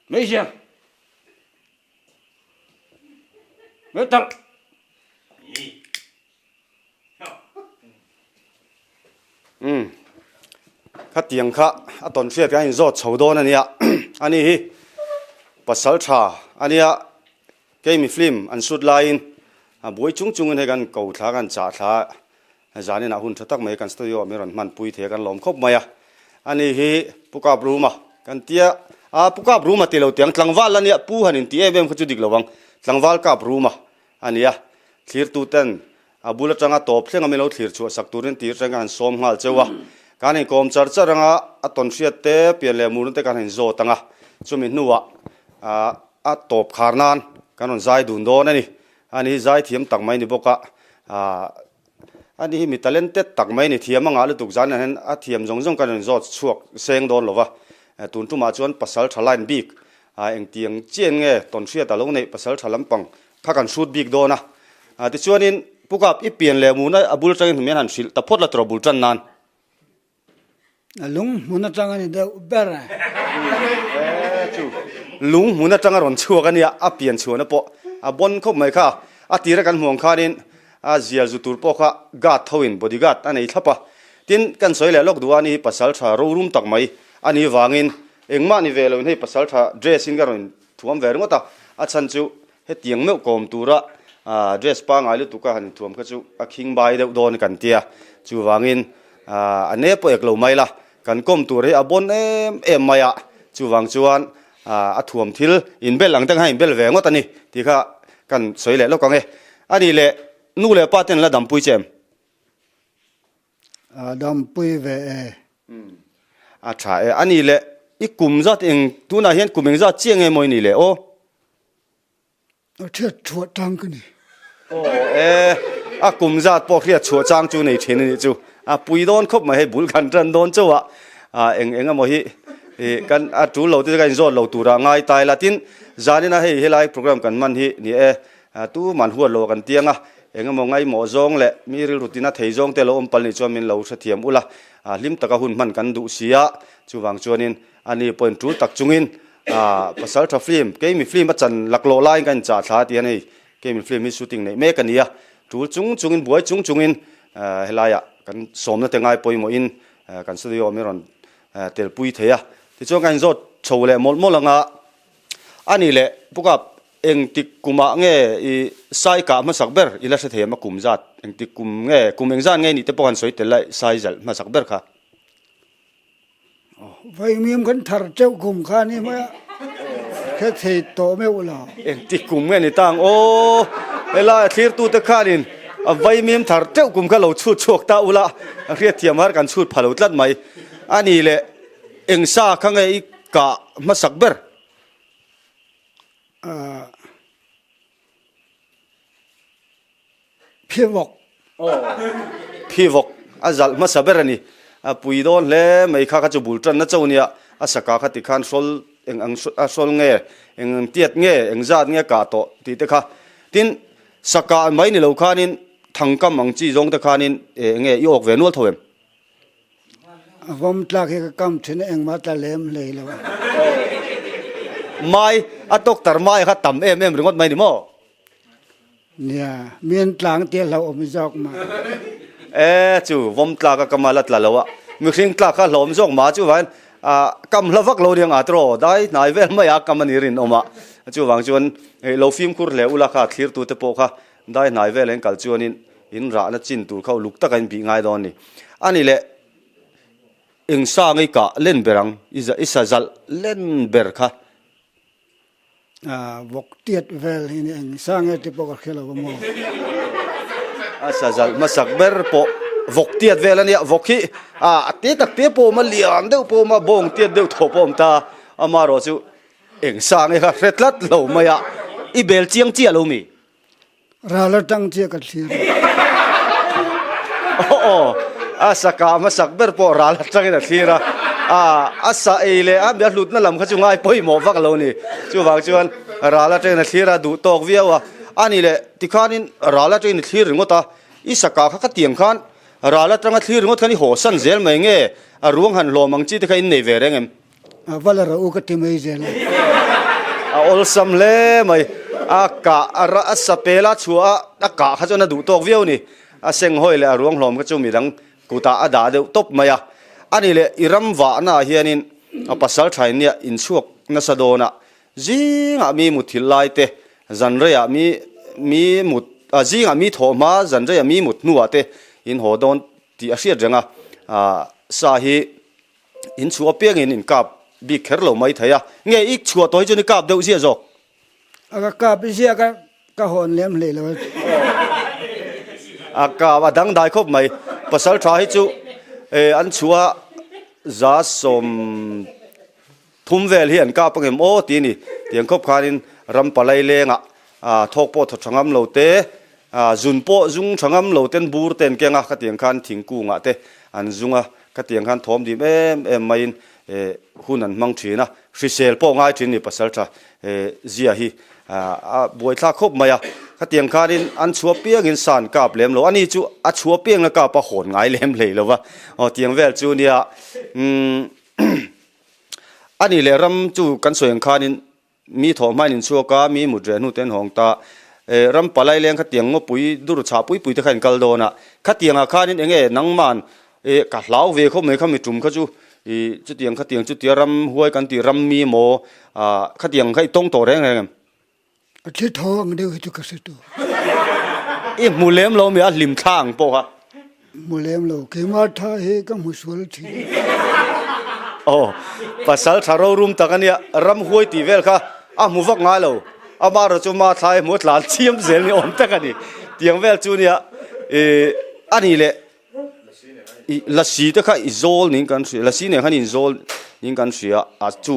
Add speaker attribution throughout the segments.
Speaker 1: Meizial. Meitalh.
Speaker 2: Umm. Khatiang kha a tawn hriat kan inzawt chho dawn a nia. Ani hi pasal tha a nia. Keimi film an shoot laiin a buai chung chungin hei kan ko thla kan chah thla zanin ah hun tha tak mai kan studio ah min rawn hman pui thei a kan lawm khawp mai a. Ani hi Pu Kap Ruma kan tia a Pu Kap Ruma ti lo tiang tlangval a nia Pu han inti em em kha chu dik lo ang tlangval Kap Ruma a nia. Thlirtu ten a bul atanga tawp thleng a min lo thlir chhuah sak turin tir teng ka han sawm nghal cheu a. Kan inkawm char char anga a tawn hriat te pian leh murna te kan han inzawt ang a, chumi hnuah a tawp khar nan kan rawn zai dun dawn a ni. Ani hi zai thiam tak mai ni bawk a, ani hi mi talented tak mai ni, thiam a ngah lutuk zan ah hian a thiam zawng zawng kan rawn zawt chhuak seng dawn lo va. Tun tumah chuan pasal tha line bik engtiang chian nge tawn hriat a lo neih pasal tha lampang Kha kan hrut bik dawn a. Tichuanin Pu Kap, i pian leh muna a bul atangin hmian han hrilh ta phawt la tawh bul tan nan.
Speaker 3: A lung hmun atang a ni deuh ber a.
Speaker 2: E chu, lung hmun atang a rawn chhuak a nia, a pian chhuahna pawh a bawn khawp mai kha. A tira kan hmuh ang khanin a zial zu tur pawh kha guard thoin body guard a nei thlap a. Tin, kan sawi leh lawk duh a ni hi pasal tha rorum tak mai a nih vangin engmah ni ve loin hei pasal tha dress in ka rawn thuam ve ringawt a, a chhan chu hetiang meuh kawm tura dress pangai lutuk a han inthuam kha chu a khing bai deuh dawn kan tia, chuvangin a ne pawh ek lo mai la, kan kawm tur hi a bawn em em mai a, chuvang chuan a thuam thil inbel ang te kha inbel ve ngawt a ni tih kha kan sawi leh lawk ang e. A nih leh nu leh pa ten la dampui che em?
Speaker 3: A dampui ve e.
Speaker 2: A tha e. A nih leh i kum zat eng tunah hian kum eng zat chiah nge maw i nih leh aw?
Speaker 3: A hriat chhuah chang ka ni.
Speaker 2: Aw e, a kum zat pawh hriat chhuah chang chu nei thin a nih chu. A pui dawn khawp mai hei bul kan tan dawn chauh a, a eng eng emaw hi i kan a tul lo te chu ka inzawt lo tura ngai ta ila. Tin, zanina hei helai program kan hman hi ni e, tuman huat lo kan tiang a, Engemaw ngaimawh zawng leh mi rilru tina thei zawng te lo awm pal nih chuan min lo hrethiam ula, hlim taka hun hman kan duh si a, chuvang chuanin ani pawhin tul tak chungin pasal tha film, keimi film a chan laklawh laiin ka inchah thla a ti a ni, keimi film hi shooting neih mek a ni a, tul chung chungin buai chung chungin helaiah kan sawmna te ngai pawimawhin kan studio min rawn telpui thei a, tichuan ka inzawt chho leh mawlh mawlh anga a ni leh Pukap. Engtik kumah nge i sai kah hmasak ber i la hre thei em a kum zat? Engtik kum nge, kum engzat nge nih te pawh han sawi tel la i sai zalh hmasak ber kha.
Speaker 3: Vaimim kan thar teuh kum kha ni mai a, hre thei tawh meuh lo.
Speaker 2: Engtik kum nge ni tang aw, helai a thlirtute khanin a vaimim thar teuh kum kha lo chhut chhuak ta ula, a hriatthiam har kan chhut pha lo tlat mai. A nih leh eng sa kha nge i kah hmasak ber?
Speaker 3: Phivawk.
Speaker 2: Phivawk a zalh hmasa ber a ni. A pui dawn hle mai kha kha chu bul tanna cho nia. A saka kha tikhan hrawl eng ang a hrawl nge, eng ang tiat nge, eng zat nge kah tawh tih te kha. Tin, saka mai ni lo khanin thangkam ang chi zawng te khanin eng nge i awk ve nual tho em?
Speaker 3: A vawm tlak hi ka kam thin a, engmah tla lem hlei lo a.
Speaker 2: Mai, a doctor mai kha tam em em ringawt mai ni maw?
Speaker 3: Nia, mi an tlang tia hlauhawm zawk mah.
Speaker 2: E, chu vawm tlak a kam a la tla lo a, mihring tlak kha hlauhawm zawk mah chuvangin kam hla vak lo nia ngah tiraw, dai hnai vel mai a kam a ni rinawm a, chuvang chuan lo fimkhur hle ula kha thlirtute pawh kha Dai hnai vel in kal chuanin in rahna chin tur kha uluk taka in bih ngai dawn a ni. A ni leh eng sa ngei kah len ber ang, i sa zalh len ber kha.
Speaker 3: A vawk tiat vel hi ni eng sa nge ti pawh ka hre lo a maw.
Speaker 2: A sa zalh hmasak ber pawh vawk tiat vel a nia, vawk hi a te tak te pawh a awm a, lian deuh pawh a awm a, bawng tiat deuh thaw pawh a awm ta, amaherawh chu eng sa nge kha hre tlat lo mai a, i bel chiang chiah lo mi?
Speaker 3: Ral atang chiah ka thlir.
Speaker 2: Aw aw, a sa kah hmasak ber pawh ral atangin a thlir a, a a sa ei leh a a hlutna lam kha chu ngai pawimawh vak lo ni. Chuvang chuan ral atangin a thlir a duh tawk viau a, a ni leh tikhanin ral atangin i thlir ringawt a, i sa kah kha khatiang khan ral atanga thlir ringawt khan i haw san zel mai nge a ruang han hlawm ang chi te kha in nei ve reng em?
Speaker 3: A va la rawh u ka ti mai zel a.
Speaker 2: A awlsam hle mai. A kah a a sa pel a chhuah a, a kah kha chuan a duh tawk viau a ni. A senghawi leh a ruang hlawm kha chu midang kutah a dah deuh tawp mai a. A ni leh i ram vahna ah hianin a pasal thain nia inchhuak nasa dawn a, zingah mi muthilh lai te, zan reiah mi mi mut a zingah mi thawh hma zan reiah mi mut hnuah te in haw dawn tih a hriat reng a, sa hi In chhuah apiangin in kap bik kher lo mai thei a, nge i chhuah tawh hi chuan i kap deuh ziah zawk?
Speaker 3: A ka kap i ziah ka ka hawn lem hlei lo a.
Speaker 2: A kap a dangdai khawp mai. Pasal tha hi chu an chhuah za 30 vel hi an kap angem aw ti a ni. Tiang khawp khanin ram palai lengah thawk pawh thaw tha ngam lo te, Zun pawh zung tha ngam lo ten bur te an keng a, khatiang khan thingkungah te an zung a, khatiang khan thawm dim em em maiin hun an hmang thin a, hrisel pawh ngai thin ni pasal tha zia hi a buaithlak khawp mai a, khatiang khanin an chhuah piangin sa an kap lem lo, ani chu a chhuah piang la kap a hawn ngai lem hlei lo va, aw tiang vel chu nia umm ani leh ram chu kan sawi ang khanin Mi thawh hmain in chhuak a, mi mut reh hnu te an hawng ta. Eh, ram palai leng khatiang ngawpui dur chhah pui pui te kha in kal dawn a. Khatiangah khanin eng nge nangman, eh, ka hlau ve khawp mai kha mi tum kha chu, ih, chutiang khatiang chutia ram huai kan tih ram mi maw, ah, khatiang kha i tawng tawh reng reng em?
Speaker 3: A thi tho ang deuh hi chu ka hre tawh.
Speaker 2: I hmu lem lo mi a hlim thla ang pawh kha.
Speaker 3: Hmu lem lo, keimah tha hi ka hmu sual thin.
Speaker 2: Aw, pasal tha rorum tak a nia, ramhuai tih vel kha a hmu vak ngai lo. Amaherawh chu ma thlai hmu a tlan chiam zel ni awm tak a ni. Tiang vel chu nia, ih, a nih leh ih lasi te kha i zawl niin kan hria, lasi nen khan in zawl niin kan hria a chu.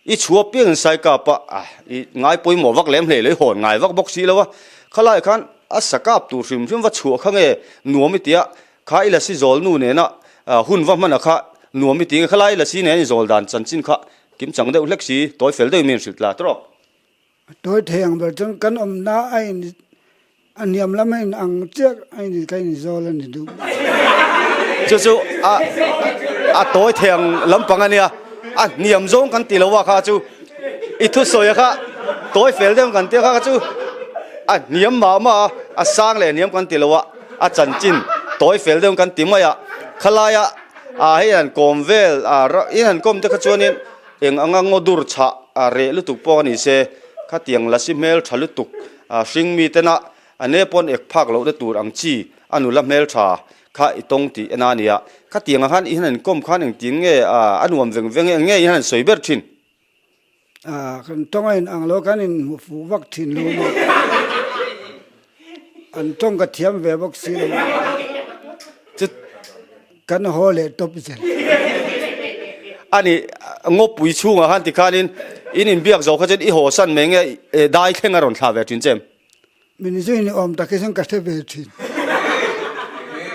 Speaker 2: I chhuah piangin sai kap a, i ngai pawimawh vak lem hlei lo, i hawn ngai vak bawk si lo a. Khalai khan a sa kap tur hrim hrim va chhuah kha nge nuam i tia, kha i lasi zawl nu nena hun va hman a kha nuam i ti nge, khalai i lasi nen i zawl dan chanchin kha kim chang deuh hlek si, tawi fel deuhin min hrilh tla tawk.
Speaker 3: A tawi thei ang ber chuan kan awmna a in a hniam lam a in ang chiah a in ka in zawl a ni duh.
Speaker 2: Chu chu a a tawi thei ang lampang a nia, a hniam zawng kan ti lo a kha chu i thusawi a kha tawi fel deuh kan tia kha chu a hniam mah mah a, a sang leh hniam kan ti lo a, a chanchin tawi fel deuh kan ti mai a, khalaia ah hei an kawm vel ah in han kawm te kha chuanin Eng anga ngaw dur chhah a reh lutuk pawh a ni se, khatiang lasi hmel tha lutuk a hring mi tena a ne pawn ek phak lohna tur ang chi a nula hmel tha kha i tawng tih en a nia. Khatiang ah khan i han inkawm khan engtin nge a nuam veng veng eng nge i han sawi ber thin?
Speaker 3: A, kan tawng a in ang lo kan inhmu fuh vak thin lo maw? An tawng ka thiam ve bawk si lo.
Speaker 2: Chu.
Speaker 3: Kan haw leh tawp zel.
Speaker 2: Ani ngawpui chhungah khan tikhanin in inbiak zo kha chuan i haw san mai nge dai thleng a rawn thlah ve thin che em?
Speaker 3: Min zui ni awm tak hi chuan ka hre ve thin.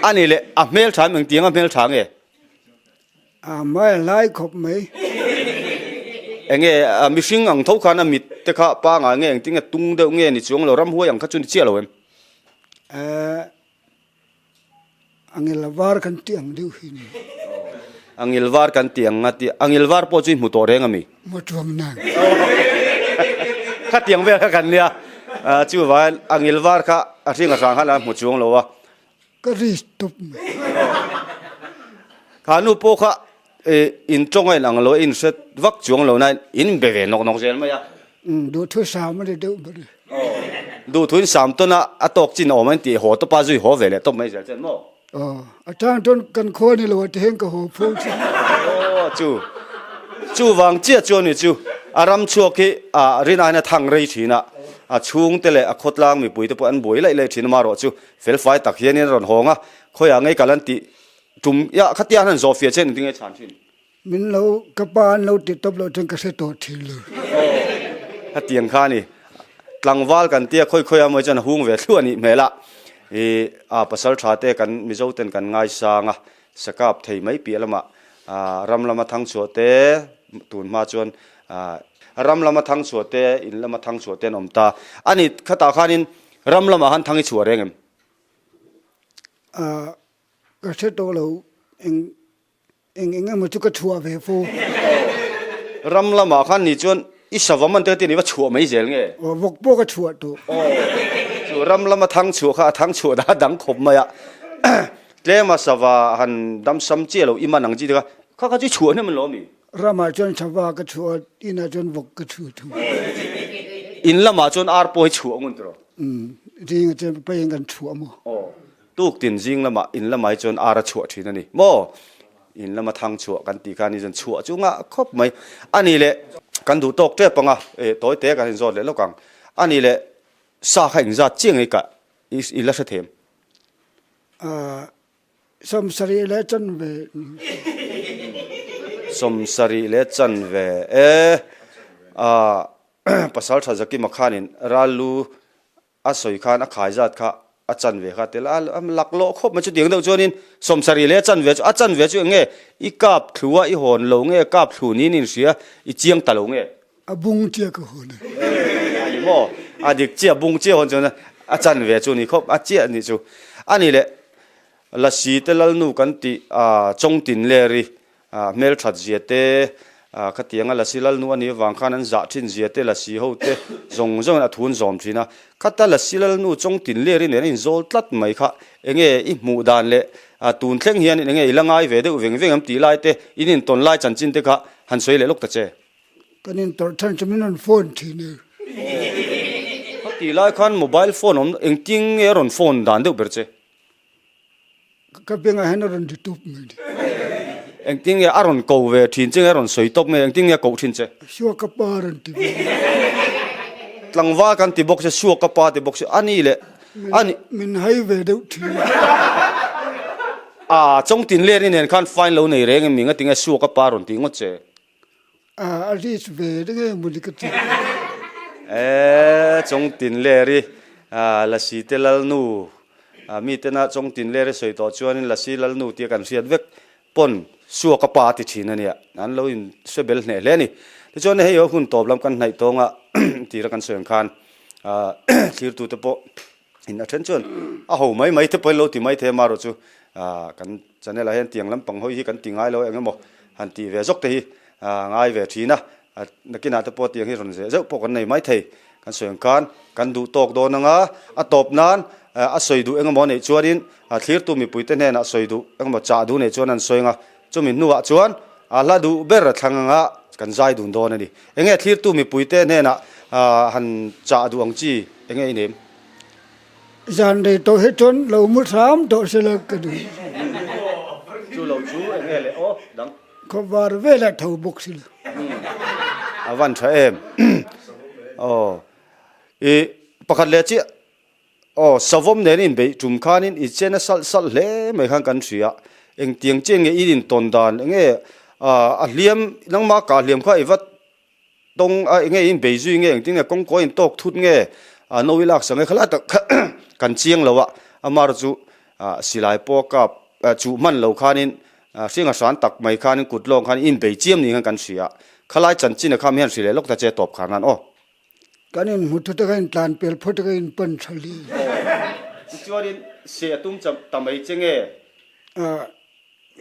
Speaker 2: Ani leh a hmel tha em engtiang a hmel tha nge?
Speaker 3: A hmai a hlai khawp mai.
Speaker 2: Enge mihring ang tho khan a mit te kha pangai nge engtin nge tung deuh nge ni chuang lo ramhuai ang kha chu ni chiah lo em?
Speaker 3: Ehh. A ngil var kan tih ang deuh hi ni.
Speaker 2: A ngil var kan tih ang a tih. A ngil var pawh chu i hmu tawh reng a mi?
Speaker 3: Hmu chuang nang.
Speaker 2: Khatiang vel kha kan nia. Chuvangin a ngil var kha a hring a hrang khan a hmu chuang lo a.
Speaker 3: Ka ri tawp mai.
Speaker 2: Kha nu pawh kha in tawng a in ang lo a, in hre vak chuang lo nain in be ve nawk nawk zel mai a.
Speaker 3: Duhthu sam a ni deuh ber e.
Speaker 2: Duhthu in sam tawn a, a tawk chin a awm a in tih haw tawp a, zui haw ve leh tawp mai zel chen maw?
Speaker 3: Aw, a tang chuan kan khua ni lo a ti hian ka haw pho chu.
Speaker 2: Aw chu, chuvang chiah chu a ni chu, a ram chhuak hi a rin aiin a thang rei thin a, a chhungte leh a khawtlang mipuite pawh an buai laih laih thin a, marawh chu felfai tak hianin a rawn hawng a, khawiah ngei kal an tih Tum ia khatia an han zawh fiah che engtin nge chhan thin?
Speaker 3: Min lo ka pa an lo ti tawp loh chuan ka hre tawh thin lo.
Speaker 2: Aw khatiang kha a ni. Tlangval kan tia khawi khawi a mawi chuan a hung ve thluah a nih hmel a. I a pasal tha te kan Mizo ten kan ngaisang a, sakap thei mai piah lamah ram lama thang chhuah te tun hma chuan ram lama thang chhuah te in lama thang chhuah te an awm ta. A ni khatah khanin ram lamah khan thang i chhuah reng em?
Speaker 3: A Ka hre tawh lo, eng eng eng emaw chu ka chhuah ve fo.
Speaker 2: Ram lamah khan ni chuan i sava man te kha tian i va chhuah mai zel nge?
Speaker 3: Aw, vawk pawh ka chhuah tawh.
Speaker 2: Aw, chu ram lama thang chhuah kha a thang chhuah dah dang khawp mai a. Tlema sava han damsam chiah lo i man ang chi te kha, kha kha chu i chhuah hnem an lo ami?
Speaker 3: Ramah chuan sava ka chhuah a, inah chuan vawk ka chhuah thung.
Speaker 2: In lamah chuan ar pawh hi chhuah ngun tiraw?
Speaker 3: Umm, zingah chuan pain kan chhuah maw?
Speaker 2: Aw, tuk tin zing lamah in lamah hi chuan ar a chhuah thin a ni maw? In lama thang chhuah kan tih khan hi chuan chhuah chu ngah khawp mai. A nih leh kan duh tawk tep ang a, eh tawi te kan inzawt leh lawk ang. A nih leh sa kha engzat chiah ngei ka i la hre them?
Speaker 3: Ahh, 70 leh chanve.
Speaker 2: 70 leh chanve e. Ahh, Pasal tha Zakima khanin ral lu a sawi khan a khai zat kha a chanve kha tel a, a laklawh khawp mai chutiang deuh chuanin 70 leh a chanve chu a chanve chu eng nge i kap thlu a i hawn lo nge kap thlu niin in hria i chiang ta lo nge.
Speaker 3: A bung chiah ka hawn
Speaker 2: e. A ni maw? A dik chiah bung chiah hawn chuan a chanve chu ni khawp a chiah ni chu. A ni leh Lasi te Lalnu kan tih a Chawngtin leri hmelthat zia te, khatianga Lasi Lalnu a nih avang khan an zah thin zia te Lasi ho te zawng zawngin a thun zawm thin a. Khata Lasi Lalnu Chawngtin leri nen a inzawl tlat mai kha enge i hmuh dan leh tun thleng hian enge i la ngai ve deuh veng veng em tih lai te in intawn lai chanchin te kha han sawi leh lawk ta che.
Speaker 3: Kan intawrh chhan chu min rawn phone thin e.
Speaker 2: Khatih lai khan mobile phone awm engtin nge a rawn phone dan deuh ber che?
Speaker 3: Ka bengah hian a rawn ri tup mai ni.
Speaker 2: Engtin nge a rawn ko ve thin che nge a rawn sawi tawp nge engtin nge a koh thin che?
Speaker 3: Suak ka pa a rawn ti ve.
Speaker 2: Tlangval kan ti bawk se suak ka pa ti bawk se a ni leh a ni.
Speaker 3: Min hai ve deuh thin.
Speaker 2: A chawngtin len i nen khan fine lo nei reng em mi ngatinge suak ka pa a rawn ti ngawt che?
Speaker 3: A reach ve reng em mawni ka ti.
Speaker 2: E Chawngtin leri Lasi te Lalnu mi tena Chawngtin leri sawi tawh chuanin Lasi Lalnu tia kan hriat vek pawn suak a pa a ti thin a nia. An lo in hre bel hneh hle a ni. Tichuan hei hun tawp lam kan hnaih tawnga tira kan sawi ang khan thlirtute pawh In a then chuan a ho mai mai te pawhin lo ti mai thei a, marawh chu kan channel ah hian tiang lampang hawi hi kan ti ngai lo eng emaw han tih ve zawk te hi ngai ve thin a, nakinah te pawh tiang hi rawn zeh zeuh pawh kan nei mai thei. Kan sawi ang khan kan duh tawk dawn ang a, a tawp nan a sawi duh eng emaw neih chuanin thlirtu mipuite hnenah sawi duh eng emaw chah duh neih chuan an sawi ang a, chumi hnuah chuan a hla duh ber a thlang ang a, kan zai dun dawn a ni. Enge thlirtu mipuite hnenah han chah duh ang chi enge i nem?
Speaker 3: Zan rei tawh hi chuan lo mu hram tawh se la ka duh.
Speaker 2: Chu lo chu eng nge le aw dang.
Speaker 3: Khawvar velah tho bawk si la.
Speaker 2: A van tha em. Aw i pakhat leh chiah aw savawm nen in beih tum khanin i chen a salh salh hle mai khan kan hria. Engtiang chian nge i intawn dan eng nge a hliam nangmah kah hliam kha i va Tawng a enge in bei zui nge engtin nge kawngkawi in tawk thut nge a no i lak sak nge khalai tak kha kan chiang lo a amar chu silai pawh a kap chuh hman lo khanin hringa hran tak mai khanin kut lawng khan in bei chiam ni khan kan hria khalai chanchin a kham hian hri leh lawk ta che tawp khar nan aw.
Speaker 3: Kan in hmu thut a ka in tlan pel phawt a ka in pan tha li.
Speaker 2: Tichuanin seh a tum ta mai che nge?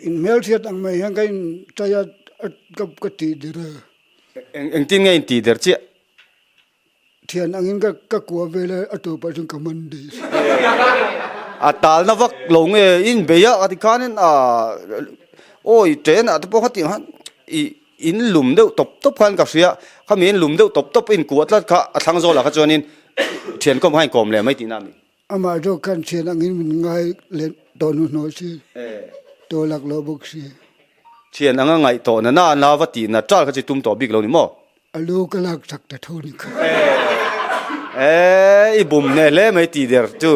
Speaker 3: In hmelhriat ang mai hian ka in chai a ka tih der a.
Speaker 2: Engtin nge in tih der chiah?
Speaker 3: Thian angin ka ka kua vel a, a tawpah chuan ka man daih.
Speaker 2: A talna vak lo nge in bei a, tikhanin a awi ṭen ah te pawh kha tih ang khan i in lum deuh tawp tawp khan ka hria, khami in lum deuh tawp tawp in kuah tlat kha a thlang zawlah kha chuanin thian kawm kha in kawm leh mai tihna a ni.
Speaker 3: Amah zawk khan thian angin min ngai leh tawh hnuhnawh si, tawh lak loh bawk si.
Speaker 2: Thian anga ngaih tawh na na na va tih na tal kha chi tum tawh bik lo ni maw?
Speaker 3: A lu ka lak chak ta tho ni kha.
Speaker 2: E, i bum hneh hle mai tih der chu.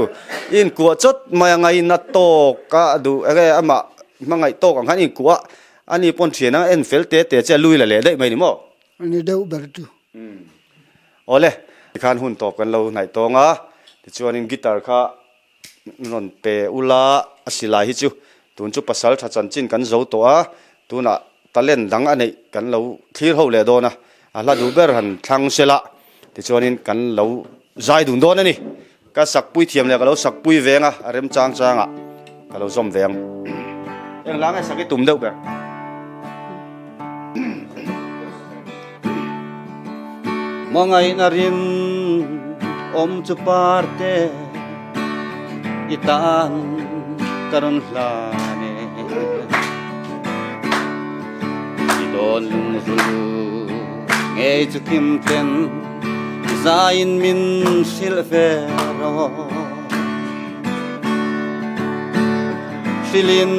Speaker 2: I inkuah chawt mai anga i na tawk a duh enge amah hmangaih tawk ang khan i inkuah a, ani pawn thian anga en fel te te che a lui la leh daih mai ni maw?
Speaker 3: A ni deuh ber chu.
Speaker 2: Awle, tikhan hun tawp kan lo hnaih tawng a, tichuanin guitar kha rawn pe ula a silai hi chu tun chu pasal tha chanchin kan zo tawh a, tunah talent dang a neih kan lo thlir ho leh dawn a, a hla duh ber han thlang sela tichuanin kan lo zai dun dawn a ni. Ka sakpui thiam leh ka lo sakpui veng a, a rem chang changah ka lo zawm ve ang. Eng la nge sak i tum deuh ber? Hmangaihna rin awm chu parte i tan ka rawn hlan e. I dawn lungrul ngei chu kim ten zaiin min hrilh ve rawh. Hrilhin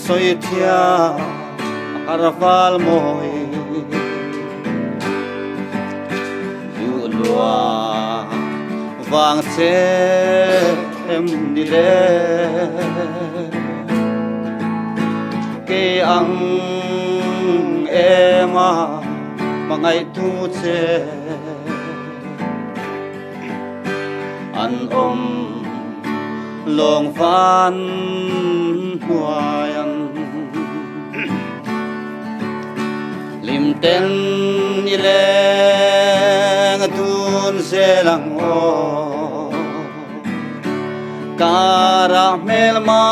Speaker 2: sawi thiam a har val mawi. Duhlua vang che em ni le. Kei ang em a hmangaihtu che. An awm lawng van hnuai an Lim ten i leng a dun zel ang aw Kara hmel ma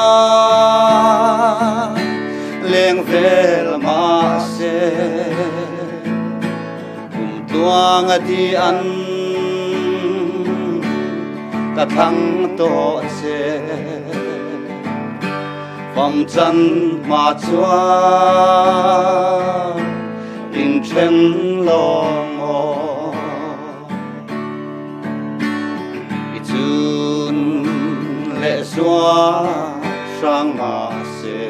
Speaker 2: leng vel mahse Kum tluang a ti an ka thlang tawh che. Fam chan hma chuan inthen lawng aw. I chun leh zua hrang mahse.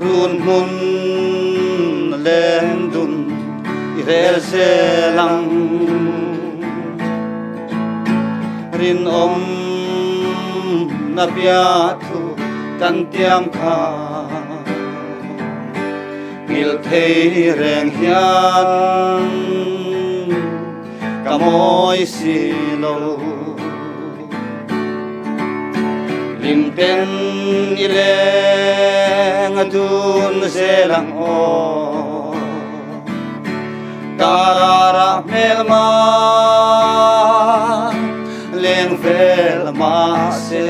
Speaker 2: Run hmun len dun i rel zel ang. Rinawm na biathu kan tiam kha Nghilh thei reng hian ka mawi si lo. Limten i leng a dun zel ang aw. Karara hmelma leng vel mahse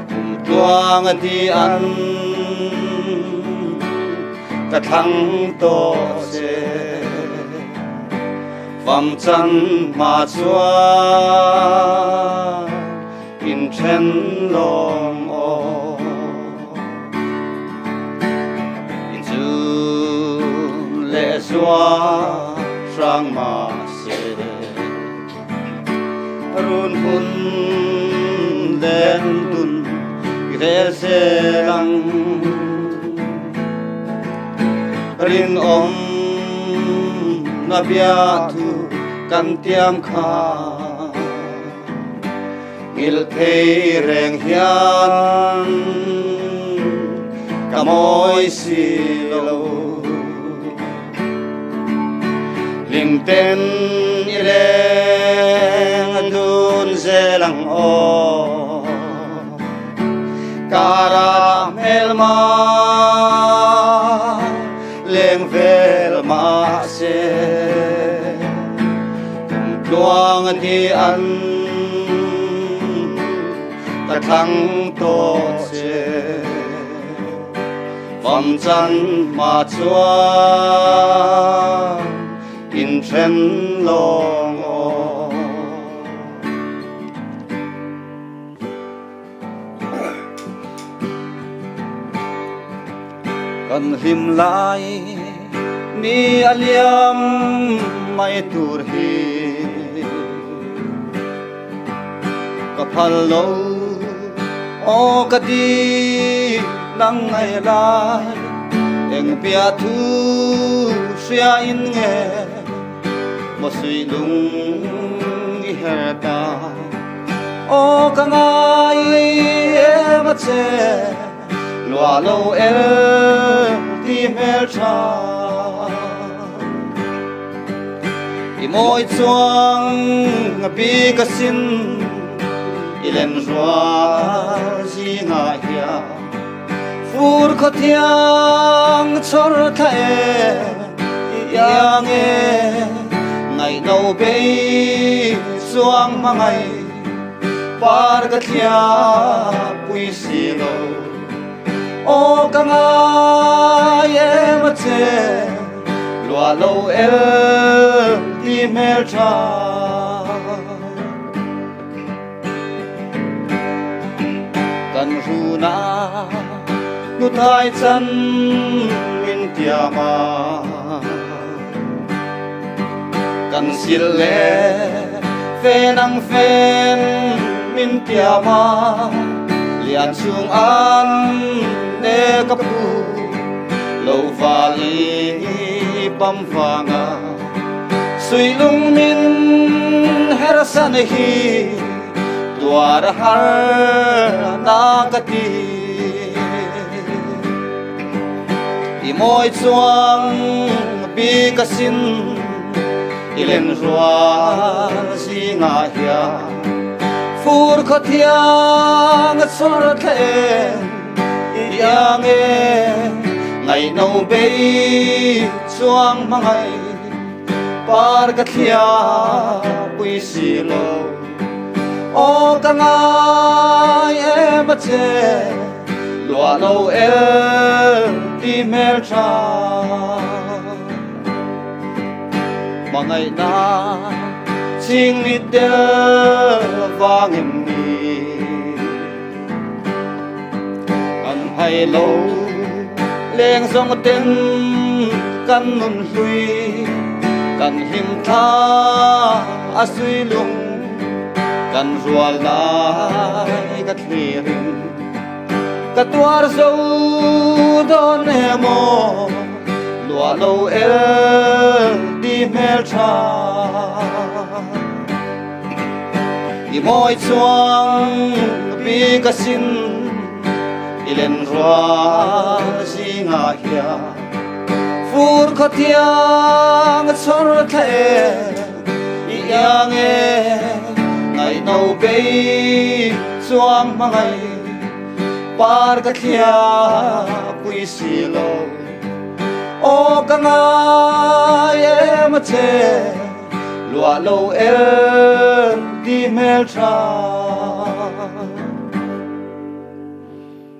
Speaker 2: Kum tluang a ti an ka thlang tawh che. Fam chan hma chuan inthen lawng aw. Inchun leh zua hrang mahse run hun len dun i rel zel ang. Rinawm na biathu kan tiam kha Nghilh thei reng hian ka mawi si lo. Hlimten i leng a dun zel ang aw. Kara hmelma leng vel mahse Kum tluang a ti an ka thlang tawh che. Fam chan hma chuan inthen lawng aw. Kan hlim lai ni a liam mai tur hi ka phal lo aw ka ti nang ngai lai eng pia thu hria in nge maw sui lung i her ta. Aw ka ngai em a che lua lo el ti hmel tha. I mawi chuang a bik a sin i len rual zingah hian fur khaw thiang chawr thla e i iang e ngaihno bei chuang hmangaih par ka thliah pui si lo. Aw ka ngai em a che, luah lo el ti hmel tha. Kan runa hnuthai chan min tiam a, kan sil leh fen ang fen min tiam a, lian chung an ne ka pu lo val i pam vanga. Suilung min hersan hi tuar har na ka ti. I mawi chuang bik asin i len rual zingah hian fur khaw thiang a chawr thleng i iang e ngaihno bei chuang hmangaih Par ka thlia pui si lo Aw ka ngai em a che Luah lo el ti hmel tha Hmangaihna chingmit del vang em ni Kan hai lo leng zawng ten kan nun hlui kan hlim thla a sui lung kan rual lai ka thlir in ka tuar zo dawn emaw luah lo el ti hmel tha. I mawi chuang bik asin i len rual zingah hian fur khaw thiang a chawr thla e i iang e ngaihno bei chuang hmangaih par ka thlia pui si lo aw ka ngai em a che. Luah lo el ti hmel tha.